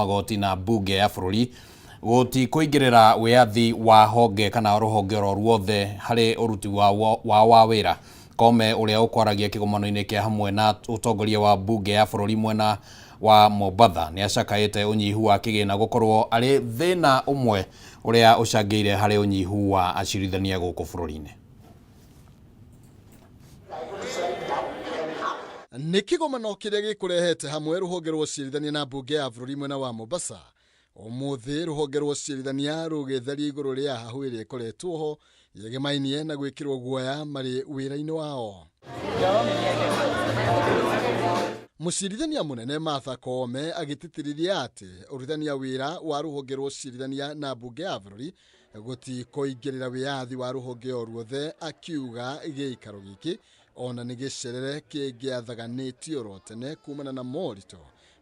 magoti na mbunge ya bũrũri gũtikũingĩrĩra wĩyathi wa honge kana rũhonge oro ruothe harĩ ũruti wao wa wĩra. Koome ũrĩa ũkwaragia kĩgomano-inĩ kĩa hamwe na ũtongoria wa mbunge ya bũrũri mwena wa Mombatha nĩ acakaĩte ũnyihu wa kĩgĩna gũkorwo arĩ thĩna ũmwe ũrĩa ũcangĩire harĩ ũnyihu wa acirithania gũkũ bũrũri-inĩ. Nĩ kĩgomano kĩrĩa gĩkũrehete hamwe rũhonge rwa ũcirithania na mbunge ya bũrũri mwena wa Mombasa. Ũmũthĩ rũhonge rwa ũcirithania rũgĩtharia igũrũ rĩa hahũ ĩrĩa ĩkoretwo ho yegemainie na gwĩkĩrwo guoya marĩ wĩra-inĩ wao. Mũcirithania mũnene Martha Koome agĩtĩtĩrithia atĩ ũrutithania wĩra wa rũhonge rwa ũcirithania na mbunge ya bũrũri gũtikũingĩrĩra wĩyathi wa rũhonge o ruothe, akiuga gĩikaro gĩkĩ ona nĩ gĩcerere kĩngĩathaganĩtio oro tene kumana na moritũ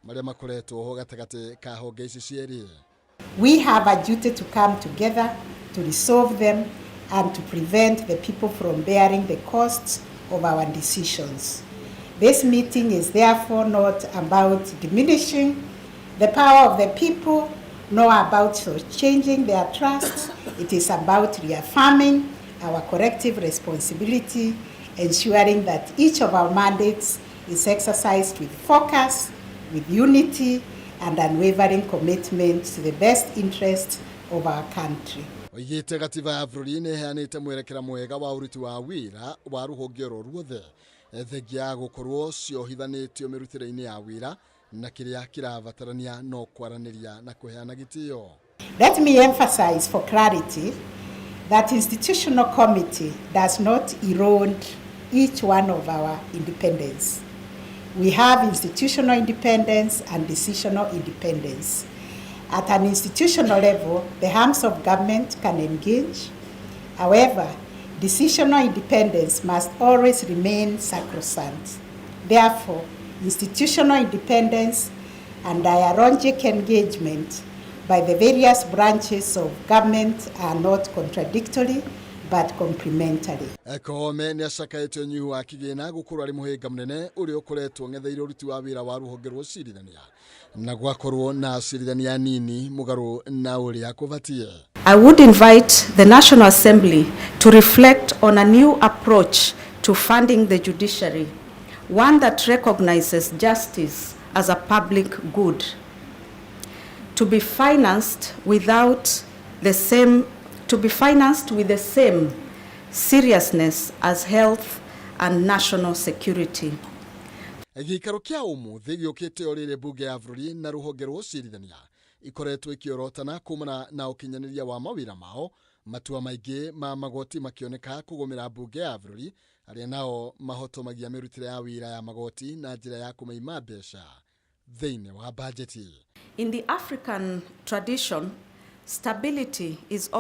marĩa makoretwo ho gatagatĩ ka honge ici cierĩ. We have a duty to come together to resolve them and to prevent the people from bearing the costs of our decisions. This meeting is therefore not about diminishing the power of the people, nor about changing their trust. It is about reaffirming our collective responsibility, ensuring that each of our mandates is exercised with focus, with unity, and unwavering commitment to the best interests of our country. Oigĩte gatiba ya bũrũri nĩ ĩheanĩte mwerekera mwega wa ũruti wa wĩra wa rũhonge oro ruothe thengia ya gũkorwo ciohithanĩtio mĩrutĩre-inĩ ya wĩra na kĩrĩa kĩrabatarania no kwaranĩria na kũheana gĩtĩo. Let me emphasize for clarity that institutional committee does not erode each one of our independence. We have institutional independence and decisional independence. At an institutional level, the arms of government can engage. However, decisional independence must always remain sacrosanct. Therefore, institutional independence and dialogic engagement by the various branches of government are not contradictory but complementary. Koome nĩ acakaĩte ũnyihu wa kĩgĩna gũkorwo arĩ mũhĩnga mũnene ũrĩa ũkoretwo ng'etheire ũruti wa wĩra wa rũhonge rwa ũcirithania na gwakorwo na acirithania anini mũgarũ na ũrĩa kũbatiĩ. I would invite the National Assembly to reflect on a new approach to funding the judiciary, one that recognizes justice as a public good, to be financed without the same, to be financed with the same seriousness as health and national security. Gĩikaro kĩa ũmũthĩ gĩũkĩte o rĩrĩ mbunge ya bũrũri na rũhonge rwa ũcirithania ikoretwo ikĩorotana kumana na ũkinyanĩria wa mawĩra mao, matua maingĩ ma magoti makĩoneka kũgũmĩra mbunge ya bũrũri arĩa nao mahotomagia mĩrutĩre ya wĩra ya magoti na njĩra ya kũmaima mbeca thĩinĩ wa bajeti. In the African tradition, stability is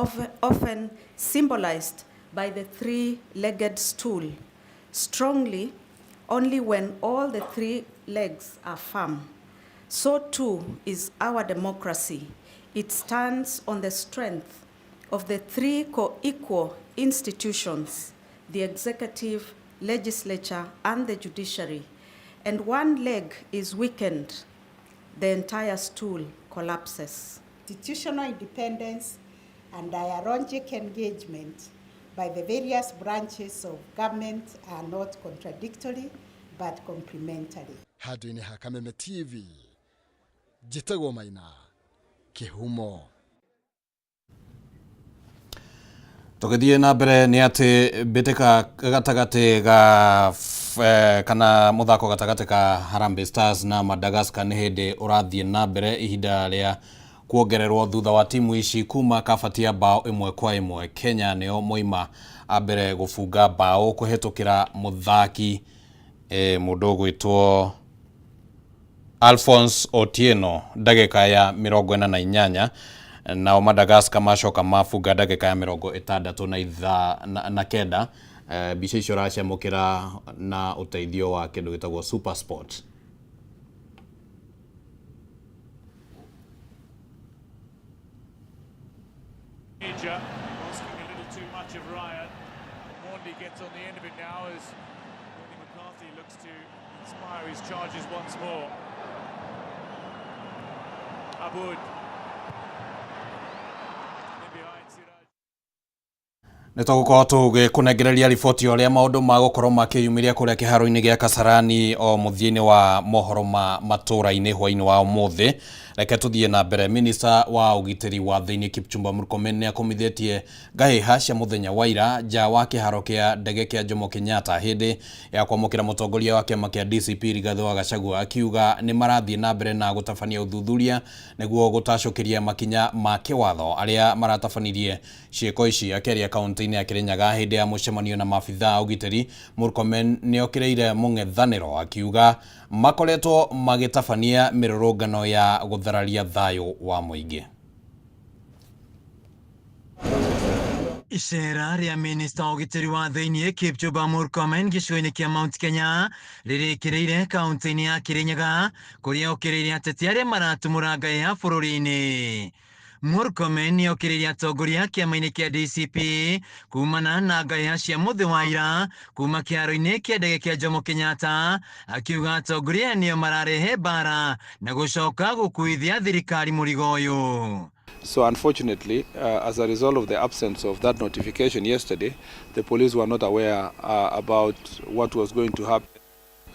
often symbolized by the three-legged stool, strongly only when all the three legs are firm. So too is our democracy. It stands on the strength of the three co-equal institutions, the executive, legislature, and the judiciary. And one leg is weakened, the entire stool collapses. Institutional independence and dialogic engagement by the various branches of government are not contradictory but complementary. Handũ-inĩ ha Kameme TV, njĩtagwo Maina Kĩhumo. Tũgĩthiĩ na mbere nĩ atĩ mbĩtĩka gatagatĩ ga kana mũthako gatagatĩ ka Harambee Stars na Madagascar nĩ hĩndĩ ũrathiĩ na mbere ihinda rĩa kuongererwo thutha wa timu ici kuma kabatia bao 1-1. Kenya nĩo moima a mbere gũbunga bao kũhetũkĩra mũthaki mũndũ ũgwĩtwo Alphonse Otieno ndagĩka ya 48, nao Madagascar macoka mabunga ndagĩka ya 69. Mbica icio ũraciamũkĩra na ũteithio wa kĩndũ gĩtagwo Super Sport. Asking a little too much of Ryan. Morndy gets on the end of it now as Morndy McCarthy looks to inspire his charges once more. Aboud. In behind Siraj. Nĩ tũgũkorwo tũgĩkũnengereria riboti ya ũrĩa maũndũ magũkorwo makĩyumĩria kũrĩa kĩharo-inĩ gĩa Kasarani o mũthia-inĩ wa mohoro ma matũra-inĩ hwaĩ-inĩ wa ũmũthĩ. Reke tũthiĩ na mbere. Minista wa ũgitĩri wa thĩinĩ Kipchumba Murkomen nĩ akomithĩtie ngahĩha cia mũthenya wa ira nja wa kĩharo kĩa ndege kĩa Jomo Kenyatta hĩndĩ ya kwamũkĩra mũtongoria wa kĩama kĩa DCP Rigathĩ wa Gachagua, akiuga nĩ marathiĩ na mbere na gũtabania ũthuthuria nĩguo gũtacũkĩria makinya ma kĩwatho arĩa maratabanirie ciĩko ici. Akĩaria kaunti-inĩ ya Kirinyaga hĩndĩ ya mũcemanio na maabithaa a ũgitĩri, Murkomen nĩ okĩrĩire mũng'ethanĩro akiuga makoretwo magĩtabania mĩrũrũngano ya gũthararia thayũ wa mũingĩ. Icera rĩa minista wa ũgitĩri wa thĩinĩ Kipchumba Murkomen gĩcigo-inĩ kĩa Mount Kenya rĩrĩkĩrĩire kaunti-inĩ ya Kirinyaga kũrĩa okĩrĩire ateti arĩa maratumũra ngahĩha bũrũri-inĩ. Murkomen nĩ okĩrĩire atongoria kĩama-inĩ kĩa DCP kumana na ngahĩha cia mũthĩ wa ira kuma kĩharo-inĩ kĩa ndege kĩa Jomo Kenyatta, akiuga atongoria aya nĩo mararehe mbara na gũcoka gũkuithia thirikari mũrigo ũyũ. So unfortunately, as a result of the absence of that notification yesterday, the police were not aware about what was going to happen,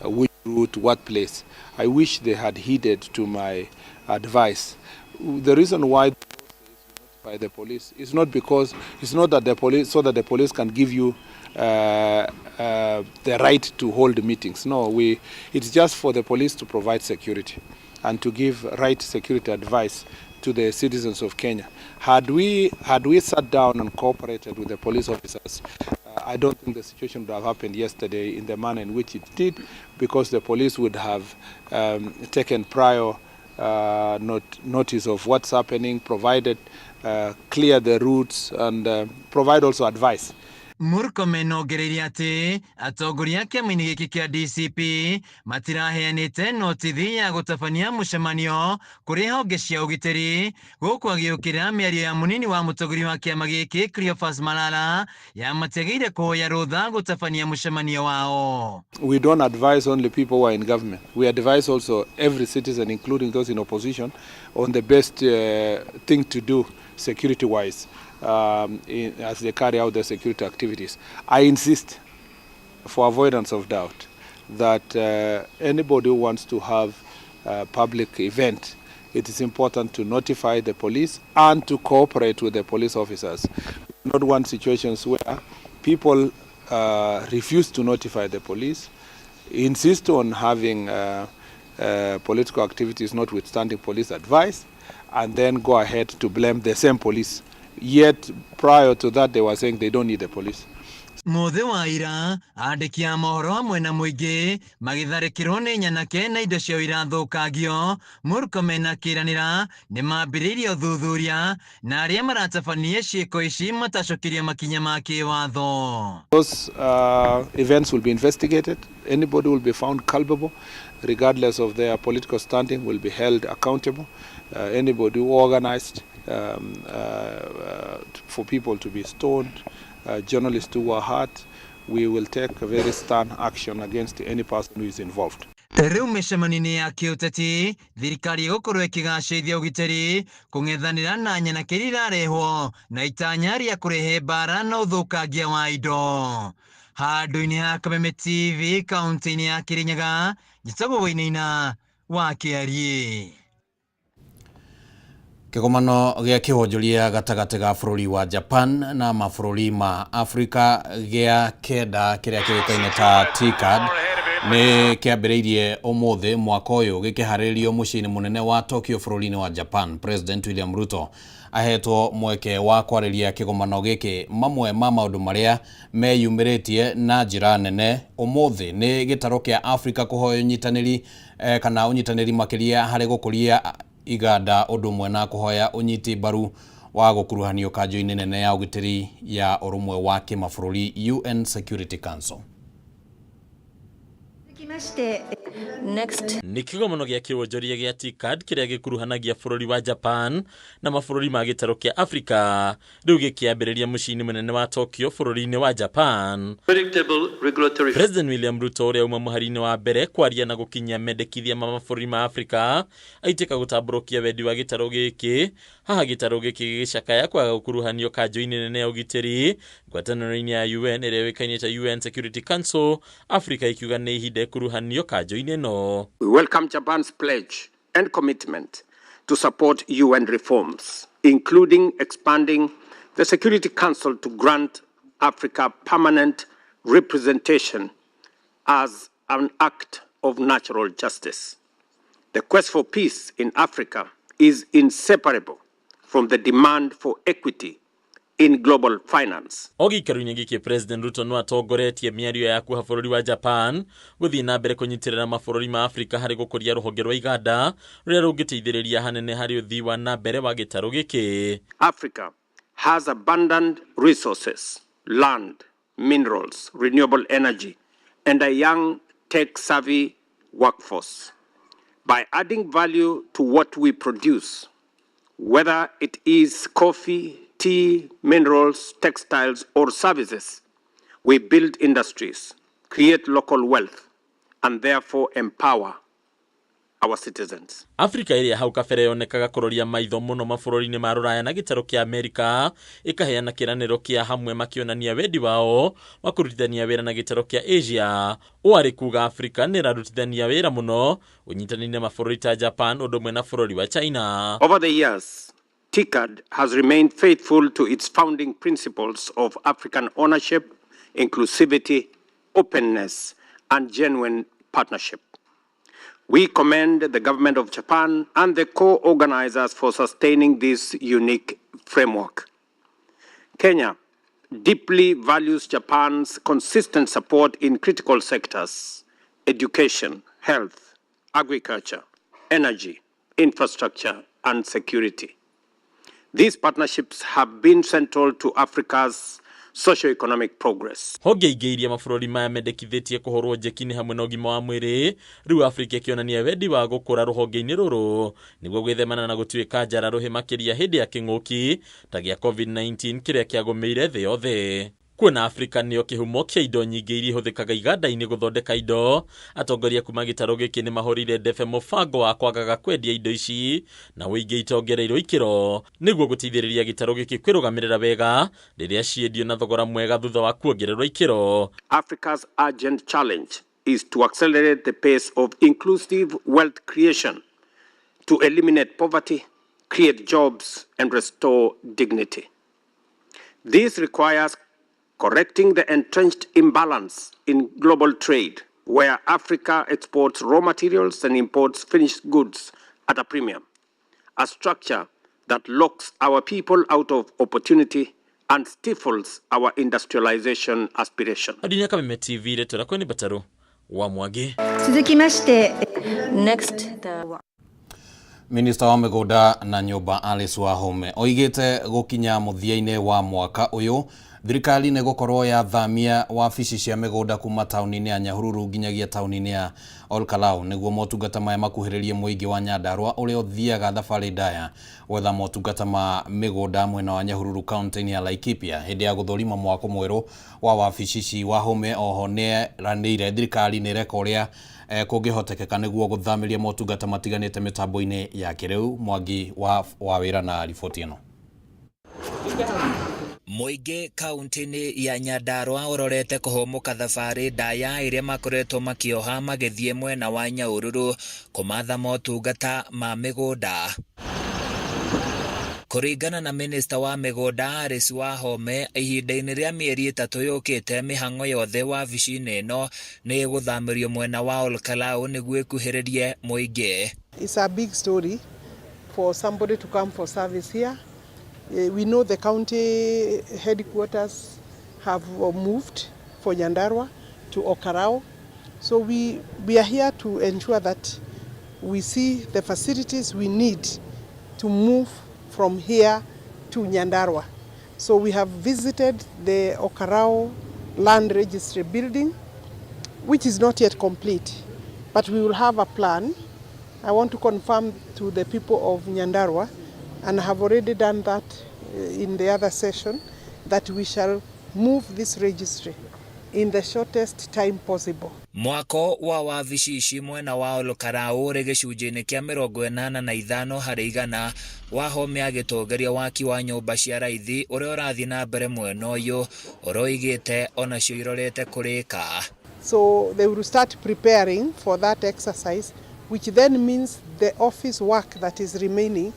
which route, what place. I wish they had heeded to my advice. The reason why the law says you notify the police is not because it's not that the police so that the police can give you the right to hold meetings. No, we it's just for the police to provide security and to give right security advice to the citizens of Kenya. Had we sat down and cooperated with the police officers, I don't think the situation would have happened yesterday in the manner in which it did, because the police would have taken prior notice of what's happening, provided clear the routes, and provide also advice. Murkomen ongereire atĩ atongoria a kĩama-inĩ gĩkĩ kĩa DCP matiraheanĩte notithi ya gũtabania mũcemanio kũrĩ honge cia ũgitĩri, gũkũ agĩũkĩrĩra mĩario ya mũnini wa mũtongoria wa kĩama gĩkĩ Cleophas Malala ya matiagĩrĩire kũhoya rũtha gũtabania mũcemanio wao. We don't advise only people who are in government. We advise also every citizen, including those in opposition, on the best thing to do security-wise as they carry out their security activities. I insist, for avoidance of doubt, that anybody who wants to have a public event, it is important to notify the police and to cooperate with the police officers. We not want situations where people refuse to notify the police, insist on having political activities notwithstanding police advice, and then go ahead to blame the same police. Yet prior to that, they were saying they don't need the police. Mũthĩ wa ira andĩki a mohoro hamwe na mũingĩ magĩtharĩkĩrwo nĩ nyanake na indo ciao irathũkangio. Murkomen akĩranĩra nĩ mambĩrĩirie ũthuthuria na arĩa maratabanie ciĩko ici matacũkĩrio makinya ma kĩwatho. Those events will be investigated. Anybody will be found culpable, regardless of their political standing, will be held accountable. Anybody who organized for people to be stoned, journalists who were hurt, we will take a very stern action against any person who is involved. Rĩu mĩcemanio-inĩ ya kĩũteti thirikari ĩgũkorwo ĩkĩgacĩrithia ũgitĩri kũng'ethanĩra na nyanake iria irarehwo na itanya rĩa kũrehe mbara na ũthũkangia wa indo. Handũ-inĩ ha Kameme TV kaunti-inĩ ya Kirinyaga, njĩtagwo Wainaina wa Kĩariĩ. Kĩgomano gĩa kĩwonjoria gatagatĩ ga bũrũri wa Japan na mabũrũri ma Afrika gĩa kenda kĩrĩa kĩũĩkaine ta TICAD nĩ kĩambĩrĩirie ũmũthĩ mwaka ũyũ gĩkĩharĩrĩrio mũciĩ-inĩ mũnene wa Tokyo bũrũri-inĩ wa Japan. President William Ruto ahetwo mweke wa kwarĩria kĩgomano gĩkĩ. Mamwe ma maũndũ marĩa meyumĩrĩtie na njĩra nene ũmũthĩ nĩ gĩtarũ kĩa Afrika kũhoya ũnyitanĩri kana ũnyitanĩri makĩria harĩ gũkũria iganda, ũndũ ũmwe na kũhoya ũnyiti mbaru wa gũkuruhanio kanjũ-inĩ nene ya ũgitĩri ya ũrũmwe wa kĩmabũrũri, UN Security Council. 続きまして。Next. Nĩ kĩgomano gĩa kĩwonjoria gĩa TICAD kĩrĩa gĩkuruhanagia bũrũri wa Japan na mabũrũri ma gĩtarũ kĩa Afrika rĩu gĩkĩambĩrĩria mũciĩ-inĩ mũnene wa Tokyo bũrũri-inĩ wa Japan. Predictable regulatory President William Ruto ũrĩa uma mũhari-inĩ wa mbere kwaria na gũkinyia mendekithia ma mabũrũri ma Afrika aitĩka gũtambũrũkia wendi wa gĩtarũ gĩkĩ. Haha gĩtarũ gĩkĩ gĩgĩcakaya kwaga gũkuruhanio kanjũ-inĩ nene ya ũgitĩri ngwatanĩro-inĩ ya UN ĩrĩa yũĩkaine ta UN Security Council, Afrika ikiuga nĩ ihinda ĩkuruhanio kanjũ-inĩ ĩno. We welcome Japan's pledge and commitment to support UN reforms, including expanding the Security Council to grant Africa permanent representation as an act of natural justice. The quest for peace in Africa is inseparable from the demand for equity in global finance. O gĩikaro-inĩ gĩkĩ President Ruto no atongoretie mĩario ya kuha bũrũri wa Japan gũthiĩ na mbere kũnyitĩrĩra mabũrũri ma Afrika harĩ gũkũria rũhonge rwa iganda rũrĩa rũngĩteithĩrĩria hanene harĩ ũthii wa na mbere wa gĩtarũ gĩkĩ. Africa has abundant resources, land, minerals, renewable energy, and a young tech-savvy workforce. By adding value to what we produce, whether it is coffee, tea, minerals, textiles, or services, we build industries, create local wealth, and therefore empower our citizens. Afrika ĩrĩa hau kabere yonekaga kũroria maitho mũno mabũrũri-inĩ ma rũraya na gĩtarũ kĩa Amerika ĩkaheana kĩranĩro kĩa hamwe makĩonania wendi wao wa kũrutithania wĩra na gĩtarũ kĩa Asia. Ũũ arĩ kuga Afrika nĩ ĩrarutithania wĩra mũno ũnyitanĩri na mabũrũri ta Japan ũndũ ũmwe na bũrũri wa China. Over the years, TICAD has remained faithful to its founding principles of African ownership, inclusivity, openness, and genuine partnership. We commend the government of Japan and the co-organizers for sustaining this unique framework. Kenya deeply values Japan's consistent support in critical sectors: education, health, agriculture, energy, infrastructure, and security. These partnerships have been central to Africa's socio-economic progress. Honge ingĩ iria mabũrũri maya mendekithĩtie kũhũrwo njeki nĩ hamwe na ũgima wa mwĩrĩ. Rĩu Afrika ĩkĩonania wendi wa gũkũra rũhonge-inĩ rũrũ nĩguo gwĩthemana na gũtuĩka njara rũhĩ makĩria hĩndĩ ya kĩng'ũki ta gĩa COVID-19 kĩrĩa kĩagũmĩire thĩ yothe. Kuona Afrika nĩyo kĩhumo kĩa indo nyingĩ iria ihũthĩkaga iganda-inĩ gũthondeka indo, atongoria kuma gĩtarũ gĩkĩ nĩ mahũrire ndebe mũbango wa kwagaga kwendia indo ici na ũingĩ itongereirwo ikĩro nĩguo gũteithĩrĩria gĩtarũ gĩkĩ kwĩrũgamĩrĩra wega rĩrĩa ciendio na thogora mwega thutha wa kuongererwo ikĩro. Africa's urgent challenge is to accelerate the pace of inclusive wealth creation, to eliminate poverty, create jobs, and restore dignity. This requires correcting the entrenched imbalance in global trade, where Africa exports raw materials and imports finished goods at a premium, a structure that locks our people out of opportunity and stifles our industrialization aspiration. Adinia Kameme TV, rĩtwa rĩakwa nĩ Batarũ wa Mwangi. 続きまして Next. The Minista wa mĩgũnda na nyũmba Alice Wahome oigĩte gũkinya mũthia-inĩ wa mwaka ũyũ thirikari nĩ gũkorwo yathamia wabici cia mĩgũnda kuma taũni-inĩ ya Nyahururu nginyagia taũni-inĩ ya Olkalau nĩguo motungata maya makuhĩrĩrie mũingĩ wa Nyandarua ũrĩa ũthiaga thabarĩ ndaya gwetha motungata ma mĩgũnda mwena wa Nyahururu kaunti-inĩ ya Laikipia. Hĩndĩ ya gũthũrima mwako mwerũ wa wabici ici, Wahome oho nĩeranĩire thirikari nĩ ĩreka ũrĩa kũngĩhotekeka nĩguo gũthamĩria motungata matiganĩte mĩtambo-inĩ ya kĩrĩu. Mwangi wa wĩra na riboti ĩno. Mũingĩ kaunti-inĩ ya Nyandarua ũrorete kũhũmũka thabarĩ ndaya ĩrĩa makoretwo makĩoha magĩthiĩ mwena wa Nyahururu kũmatha motungata ma mĩgũnda. Kũringana na minista wa mĩgũnda Alice Wahome, ihinda-inĩ rĩa mĩeri 3 yũkĩte mĩhang'o yothe wabici-inĩ ĩno nĩ ĩgũthamĩrio mwena wa Olkalau nĩguo ĩkuhĩrĩrie mũingĩ. It's a big story for somebody to come for service here. We know the county headquarters have moved for Nyandarua to Olkalou. So we are here to ensure that we see the facilities we need to move from here to Nyandarua. So we have visited the Olkalou Land Registry building, which is not yet complete. But we will have a plan. I want to confirm to the people of Nyandarua, and I have already done that in the other session, that we shall move this registry in the shortest time possible. Mwako wa wabici ici mwena wa Olkalau ũrĩ gĩcunjĩ-inĩ kĩa 85% Wahome agĩtongoria waki wa nyũmba cia raithi ũrĩa ũrathiĩ na mbere mwena ũyũ ũroigĩte onacio irorete kũrĩka. So they will start preparing for that exercise, which then means the office work that is remaining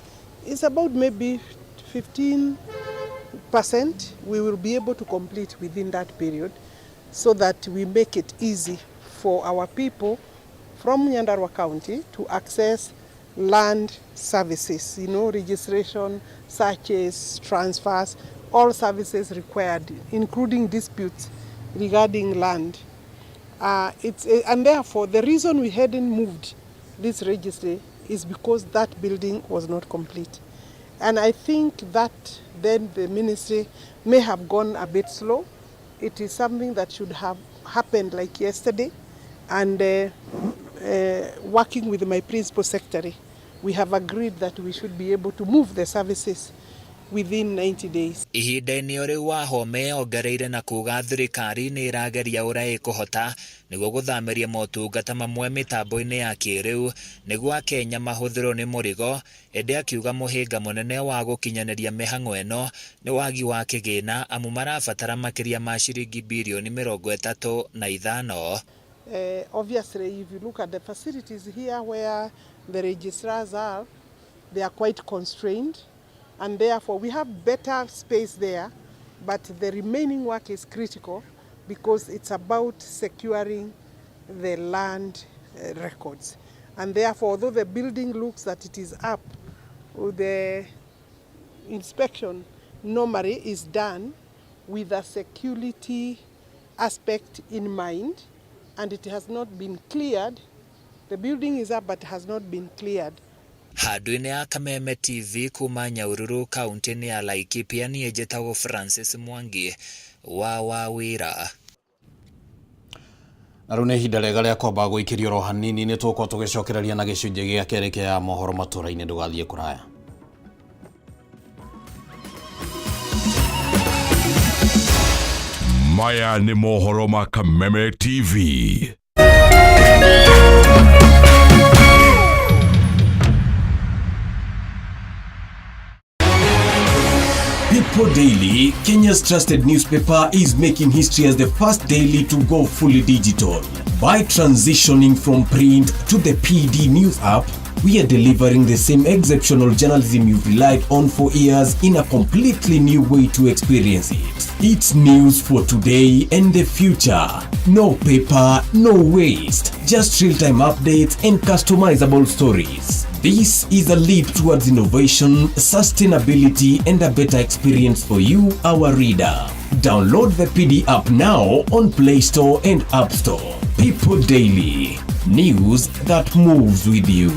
is about maybe 15% we will be able to complete within that period, so that we make it easy for our people from Nyandarua County to access land services, registration, searches, transfers, all services required, including disputes regarding land. And therefore, the reason we hadn't moved this registry is because that building was not complete. And I think that then the ministry may have gone a bit slow. It is something that should have happened like yesterday. And working with my principal secretary, we have agreed that we should be able to move the services within 90 days. Ihinda-inĩ o rĩu Wahome ongereire na kuga thirikari nĩ ĩrageria ũrĩa ĩkũhota nĩguo gũthamĩria motungata mamwe mĩtambo-inĩ ya kĩrĩu nĩguo akenya mahũthĩrwo nĩ mũrigo, ĩndĩ akiuga mũhĩnga mũnene wa gũkinyanĩria mĩhang'o ĩno nĩ wagi wa kĩgĩna amu marabatara makĩria ma ciringi birioni 35. Obviously, if you look at the facilities here where the registrars are, they are quite constrained, and therefore we have better space there, but the remaining work is critical because it's about securing the land records. And therefore, although the building looks that it is up, the inspection normally is done with a security aspect in mind, and it has not been cleared. The building is up but has not been cleared. Handũ-inĩ ya Kameme TV kuma Nyahururu kaunti-inĩ ya Laikipia niĩ njĩtagwo Francis Mwangi wa Wawĩra. Na rĩu nĩ ihinda rĩega rĩa kwamba gũikĩrio oro hanini nĩ tũgũkorwo tũgĩcokereria na gĩcunjĩ gĩa kerĩ kĩa mohoro matũra-inĩ ndũgathiĩ kũraya. Maya nĩ mohoro ma Kameme TV. People Daily, Kenya's trusted newspaper, is making history as the first daily to go fully digital. By transitioning from print to the PDNews app, we are delivering the same exceptional journalism you've relied on for years in a completely new way to experience it. It's news for today and the future. No paper, no waste. Just real-time updates and customizable stories. This is a leap towards innovation, sustainability, and a better experience for you, our reader. Download the PD app now on Play Store and App Store. People Daily. News that moves with you.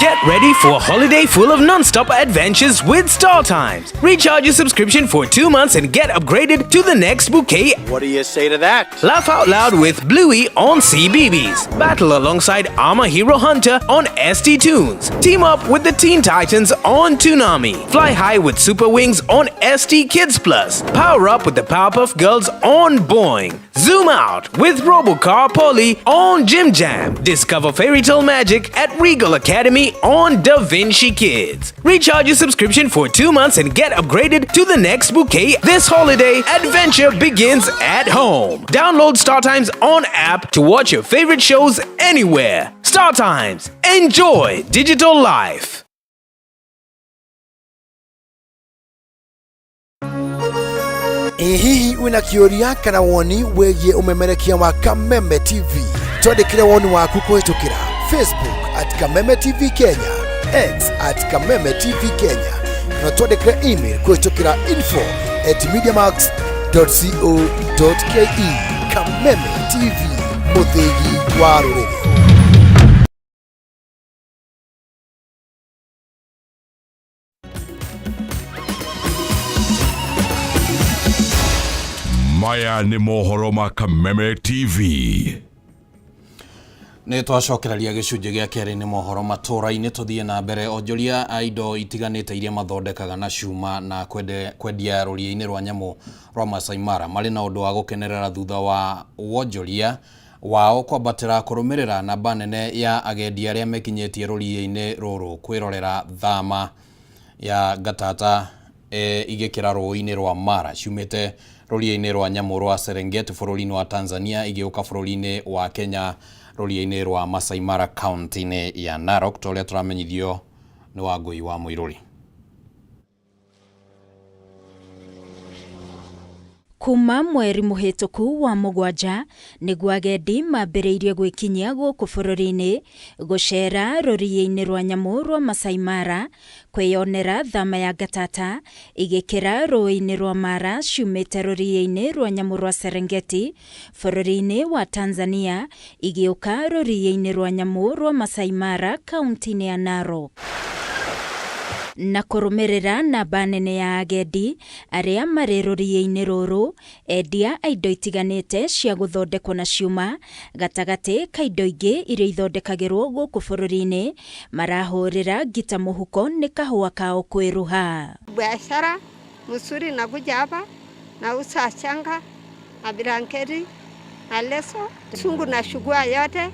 Get ready for a holiday full of non-stop adventures with StarTimes. Recharge your subscription for 2 months and get upgraded to the next bouquet. What do you say to that? Laugh out loud with Bluey on CBeebies. Battle alongside Armor Hero Hunter on ST Tunes. Team up with the Teen Titans on Toonami. Fly high with Super Wings on ST Kids Plus. Power up with the Powerpuff Girls on Boing. Zoom out with Robocar Polly on Jim Jam. Discover fairy tale magic at Regal Academy on Da Vinci Kids. Recharge your subscription for 2 months and get upgraded to the next bouquet this holiday. Adventure begins at home. Download StarTimes on app to watch your favorite shows anywhere. StarTimes. Enjoy digital life. Ĩ hihi wĩna kĩũria kana woni wĩgiĩ ũmemerekia wa Kameme TV? Twandĩkĩre woni waku kũhĩtũkĩra Facebook at Kameme TV Kenya, X at Kameme TV Kenya, kana twandĩkĩre email kũhĩtũkĩra info@mediamax.co.ke. Kameme TV, mũthĩgi wa rũrĩrĩ. Maya nĩ mohoro ma Kameme TV. Nĩ twacokereria gĩcunjĩ gĩa kerĩ nĩ mohoro matũra-inĩ. Tũthiĩ na mbere. Onjoria a indo itiganĩte iria mathondekaga na cuma na kwendia rũriĩ-inĩ rwa nyamũ rwa Masai Mara marĩ na ũndũ wa gũkenerera thutha wa wonjoria wao kwambatĩra kũrũmĩrĩra namba nene ya agendi arĩa mekinyĩtie rũriĩ-inĩ rũrũ kwĩrorera thama ya ngatata igĩkĩra rũĩ-inĩ rwa Mara ciumĩte rũriĩ-inĩ rwa nyamũ rwa Serengeti bũrũri-inĩ wa Tanzania igĩũka bũrũri-inĩ wa Kenya rũriĩ-inĩ rwa Masai Mara kaunti-inĩ ya Narok, ta ũrĩa tũramenyithio nĩ Wangũi wa Mũirũri. Kuma mweri mũhĩtũku wa mũgwanja nĩguo agendi mambĩrĩirie gwĩkinyia gũkũ bũrũri-inĩ gũcera rũriĩ-inĩ rwa nyamũ rwa Masai Mara kwĩyonera thama ya ngatata igĩkĩra rũĩ-inĩ rwa Mara ciumĩte rũriĩ-inĩ rwa nyamũ rwa Serengeti bũrũri-inĩ wa Tanzania igĩũka rũriĩ-inĩ rwa nyamũ rwa Masai Mara kaunti-inĩ ya Narok. Na kũrũmĩrĩra namba nene ya agendi arĩa marĩ rũriĩ-inĩ rũrũ, endia a indo itiganĩte cia gũthondekwo na ciuma gatagatĩ ka indo ingĩ iria ithondekagĩrwo gũkũ bũrũri-inĩ marahũrĩra ngita mũhuko nĩ kahũa kao kwĩruha. Biashara mzuri nakuja hapa nauza shanga na blanketi na leso sungu na shugua yote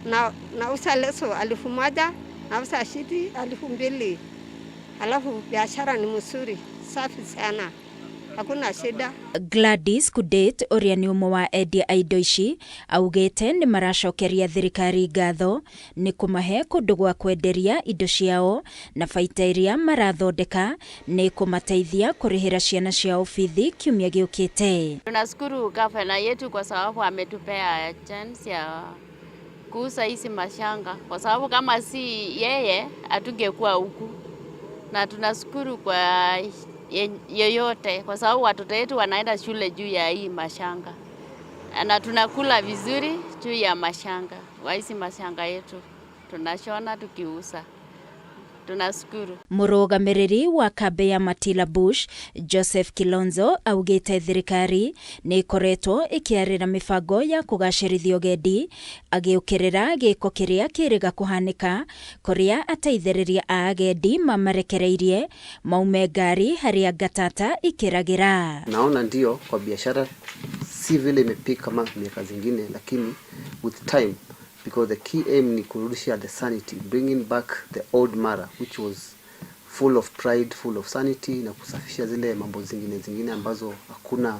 na nauza leso 1000 nauza shiti 2000. Alafu biashara ni mzuri, safi sana, hakuna shida. Gladys Kudet ũrĩa nĩ ũmwe wa endia a indo ici augĩte nĩ maracokeria thirikari ngatho nĩ kũmahe kũndũ gwa kwenderia indo ciao na baita iria marathondeka nĩ kũmateithia kũrĩhĩra ciana ciao bithi kiumia gĩũkĩte. Tunashukuru gavana yetu kwa sababu ametupea chance ya kuuza hizi mashanga, kwa sababu kama si yeye hatungekuwa huku. Na tunashukuru kwa yeyote kwa sababu watoto wetu wanaenda shule juu ya hii mashanga. Na tunakula vizuri juu ya mashanga. Kwa hizi mashanga yetu tunashona tukiuza. Tunashukuru. Mũrũgamĩrĩri wa kambĩ ya Matila Bush Joseph Kilonzo augĩte thirikari nĩ ĩkoretwo ĩkĩarĩra mĩbango ya kũgacĩrithia ũgendi agĩũkĩrĩra gĩko kĩrĩa kĩrĩga kũhanĩka kũrĩa ateithĩrĩria a agendi mamarekereirie maume ngari harĩa ngatata ikĩragĩra. Naona ndio kwa biashara si vile imepika kama miaka zingine, lakini with time, because the key aim ni kurudisha the sanity, bringing back the old Mara which was full of pride, full of sanity, na kusafisha zile mambo zingine ambazo hakuna.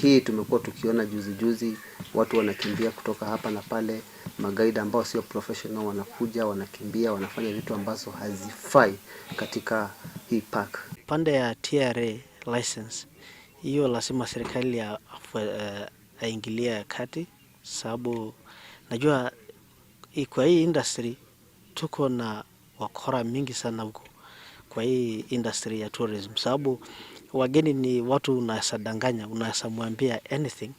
Hii tumekuwa tukiona juzi juzi watu wanakimbia kutoka hapa na pale, magaida ambao sio professional wanakuja wanakimbia wanafanya vitu ambazo hazifai katika hii park. Pande ya TRA license hiyo lazima serikali aingilie kati, sababu najua kwa hii industry tuko na wakora mingi sana huko kwa hii industry ya tourism, sababu wageni ni watu unaweza danganya, unaweza mwambia anything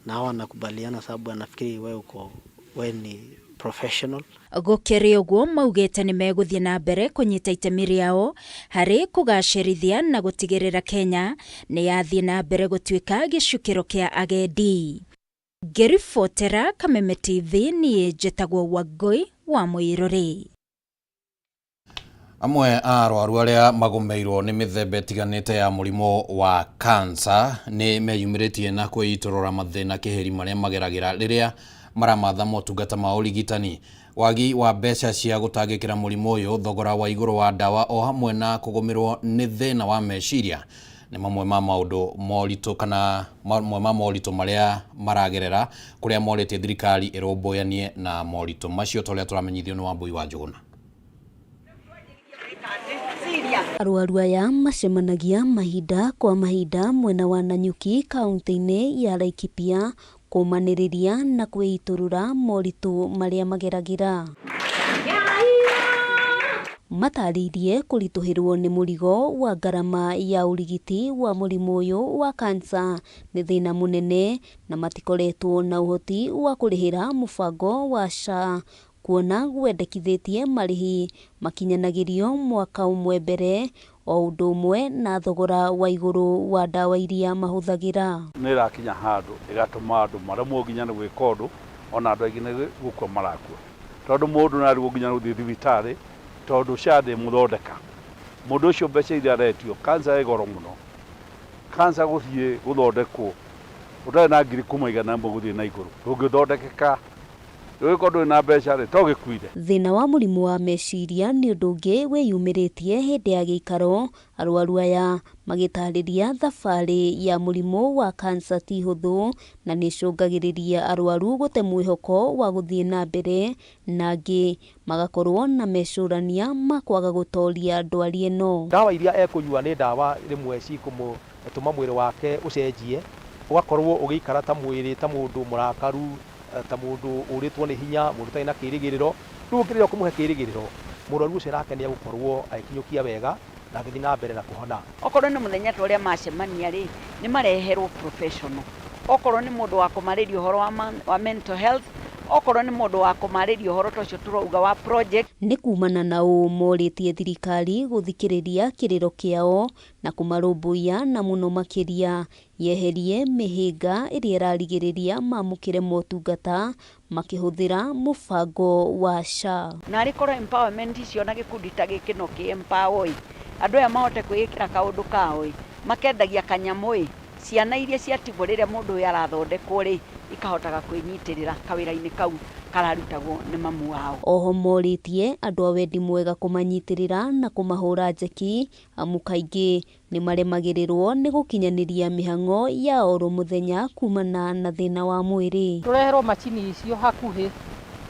na hawa wanakubaliana sababu anafikiri wewe uko, wewe ni professional. Gũkĩrĩ ũguo maugĩte nĩ megũthiĩ na mbere kũnyita itemi rĩao harĩ kũgacĩrithia na gũtigĩrĩra Kenya nĩ yathiĩ na mbere gũtuĩka gĩcukĩro kĩa agendi. Ngĩribotera Kameme TV niĩ njĩtagwo Wangũi wa Mũirũrĩ. Amwe a arwaru arĩa magũmĩirwo nĩ mĩthemba ĩtiganĩte ya mũrimũ wa kansa nĩ meyumĩrĩtie na kwĩitũrũra mathĩna kĩhĩri marĩa mageragĩra rĩrĩa maramatha motungata ma ũrigitani. Wagi wa mbeca cia gũtangĩkĩra mũrimũ ũyũ, thogora wa igũrũ wa ndawa o hamwe na kũgũmĩrwo nĩ thĩna wa meciria nĩ mamwe ma maũndũ moritũ kana mamwe ma moritũ marĩa maragerera kũrĩa morĩtie thirikari ĩrũmbũyanie na moritũ macio, ta ũrĩa tũramenyithio nĩ Wambui wa Njũgũna. Arwaru aya macemanagia mahinda kwa mahinda mwena wa Nanyuki kaunti-inĩ ya Laikipia kũmanĩrĩria na kwĩitũrũra moritũ marĩa mageragĩra. Matarĩirie kũritũhĩrwo nĩ mũrigo wa ngarama ya ũrigiti wa mũrimũ ũyũ wa kansa nĩ thĩna mũnene na matikoretwo na ũhoti wa kũrĩhĩra mũbango wa SHA kuona gwendekithĩtie marĩhi makinyanagĩrio mwaka ũmwe mbere o ũndũ ũmwe na thogora wa igũrũ wa ndawa iria mahũthagĩra. Nĩ ĩrakinya handũ ĩgatũma andũ maremwo nginya nĩ gwĩka ũndũ, ona andũ aingĩ nĩ gũkua marakua, tondũ mũndũ nĩ arigwo nginya nĩ gũthiĩ thibitarĩ tondũ SHA ndĩmũthondeka. Mũndũ ũcio mbeca iria aretio, cancer ĩ goro mũno, cancer gũthiĩ gũthondekwo ũtarĩ na ngiri kuma 100 gũthiĩ na igũrũ ndũngĩthondekeka. Rĩu ndũrĩ na mbeca rĩ, to gĩkuire. Thĩna wa mũrimũ wa meciria nĩ ũndũ ũngĩ wĩyumĩrĩtie hĩndĩ ya gĩikaro, arwaru aya magĩtarĩria thabarĩ ya mũrimũ wa kansa ti hũthũ na nĩĩcũngagĩrĩria arwaru gũte mwĩhoko wa gũthiĩ na mbere, na angĩ magakorwo na mecũrania ma kwaga gũtoria ndwari ĩno. Ndawa iria ekũnyua nĩ ndawa rĩmwe cikũmũtũma mwĩrĩ wake ũcenjie, ũgakorwo ũgĩikara ta mwĩrĩ ta mũndũ mũrakaru, ta mũndũ ũrĩtwo nĩ hinya, mũndũ ũtarĩ na kĩrĩgĩrĩro. Rĩu ũngĩrĩra kũmũhe kĩrĩgĩrĩro, mũrwaru ũcio nake nĩ egũkorwo agĩkinyũkia wega na agĩthiĩ na mbere na kũhona. Okorwo nĩ mũthenya ta ũrĩa macemania rĩ, nĩ mareherwo professional. Okorwo nĩ mũndũ wa kũmarĩria ũhoro wa mental health, okorwo nĩ mũndũ wa kũmarĩria ũhoro ta ũcio tũrauga wa project. Nĩ kumana na ũũ morĩtie thirikari gũthikĩrĩria kĩrĩro kĩao na kũmarũmbũiya na mũno makĩria yeherie mĩhĩnga ĩrĩa ĩrarigĩrĩria mamũkĩre motungata makĩhũthĩra mũbango wa SHA. Na arĩ korwo empowerment icio na gĩkundi ta gĩkĩ no kĩ empower ĩ, andũ aya mahote kwĩĩkĩra kaũndũ kao ĩ, makendagia kanyamũ ĩ, ciana iria ciatigwo rĩrĩa mũndũ ũyũ arathondekwo rĩ, ikahotaga kwĩnyitĩrĩra kawĩra-inĩ kau kararutagwo nĩ mamu wao. Oho morĩtie andũ a wendi mwega kũmanyitĩrĩra na kũmahũra njeki, amu kaingĩ nĩ maremagĩrĩrwo nĩ gũkinyanĩria mĩhang'o ya oro mũthenya kumana na thĩna wa mwĩrĩ. Tũreherwo macini icio hakuhĩ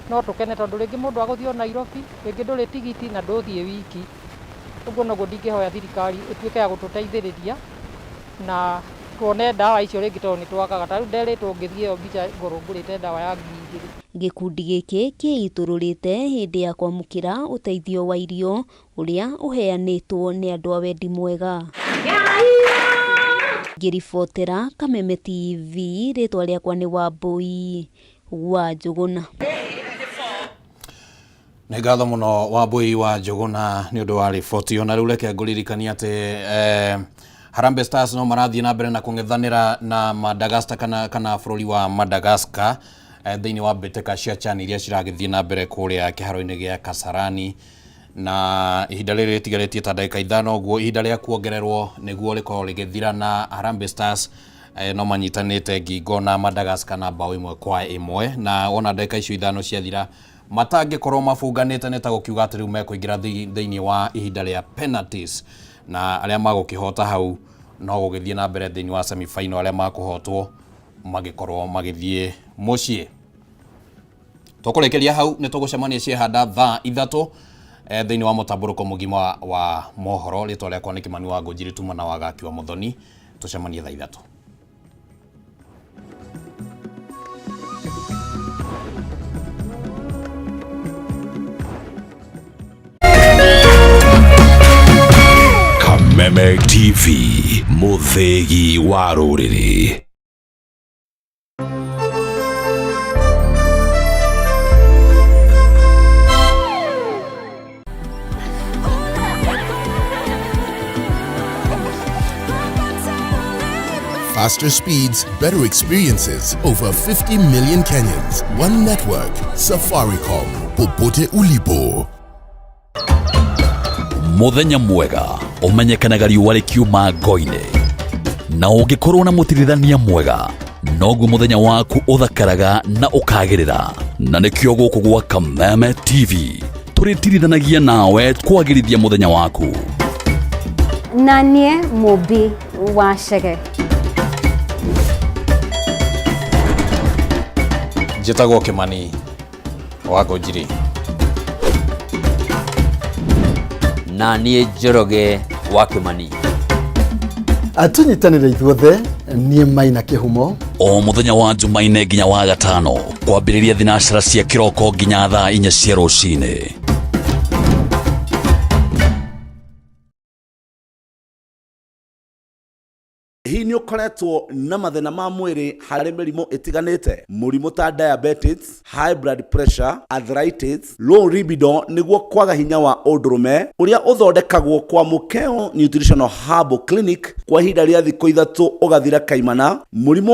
no tũkene, tondũ rĩngĩ mũndũ agũthiĩ o Nairobi, rĩngĩ ndũrĩ tigiti na ndũthiĩ wiki. Ũguo noguo ndingĩhoya thirikari ĩtuĩke ya gũtũteithĩrĩria na tuone ndawa icio rĩngĩ, tondũ nĩ twagaga. Ta rĩu nderĩtwo ngĩthiĩ ĩyo mbica ngorwo ngũrĩte ndawa ya 2000. Gĩkundi gĩkĩ kĩitũrũrĩte hĩndĩ ya kwamũkĩra ũteithio wa irio ũrĩa ũheanĩtwo nĩ andũ a wendi mwega. Ngĩribotera Kameme TV, rĩtwa rĩakwa nĩ Wambui wa Njũgũna. Nĩ ngatho mũno Wambui wa Njũgũna nĩ ũndũ wa riboti ĩyo. Na rĩu reke ngũririkanie atĩ Harambee Stars no marathiĩ na mbere na kũng'ethanĩra na Madagascar kana bũrũri wa Madagascar thĩinĩ wa mbĩtĩka cia CHAN iria ciragĩthiĩ na mbere kũrĩa kĩharo-inĩ gĩa Kasarani, na ihinda rĩrĩ rĩtigarĩtie ta ndagĩka 5 ũguo, ihinda rĩa kuongererwo nĩguo rĩkorwo rĩgĩthira, na Harambee Stars no manyitanĩte ngingo na Madagascar na bao 1-1, na wona ndagĩka icio 5 ciathira matangĩkorwo mabunganĩte nĩ ta gũkiuga atĩ rĩu mekũingĩra thĩinĩ wa ihinda rĩa penalties, na arĩa magũkĩhota hau no gũgĩthiĩ na mbere thĩinĩ wa semi final, arĩa makũhotwo magĩkorwo magĩthiĩ mũciĩ. Tũkũrĩkĩria hau, nĩ tũgũcemania ciehanda thaa 3 thĩinĩ wa mũtambũrũko mũgima wa mohoro. Rĩtwa rĩakwa nĩ Kĩmani wa Ngũnjiri, tuma na Wagaki wa Mũthoni. Tũcemanie thaa 3. Kameme TV, mũthĩgi wa rũrĩrĩ. Faster speeds, better experiences. Over 50 million Kenyans. One network. Safaricom. Popote ulipo. Mũthenya mwega ũmenyekanaga riũa rĩkiuma ngo-inĩ, na ũngĩkorwo na mũtirithania mwega noguo mũthenya waku ũthakaraga na ũkagĩrĩra. Na nĩkĩo gũkũ gwa Kameme TV tũrĩtirithanagia nawe kwagĩrithia mũthenya waku. Na niĩ Mũmbi wa Chege. Njĩtagwo Kĩmani wa Ngũnjiri. Na niĩ Njoroge wa Kĩmani. Tũnyitanĩre ithuothe, niĩ Maina Kĩhumo. O mũthenya wa Jumaine nginya wa gatano kwambĩrĩria thinacara cia kĩroko nginya thaa 4 cia rũcinĩ. Hihi nĩ ũkoretwo na mathĩna ma mwĩrĩ harĩ mĩrimũ ĩtiganĩte, mũrimũ ta diabetes, high blood pressure, arthritis, low libido, nĩguo kwaga hinya wa ũndũrũme, ũrĩa ũthondekagwo kwa Mũkeo Nutritional Herbal Clinic kwa ihinda rĩa thikũ 3 ũgathira kaimana. Mũrimũ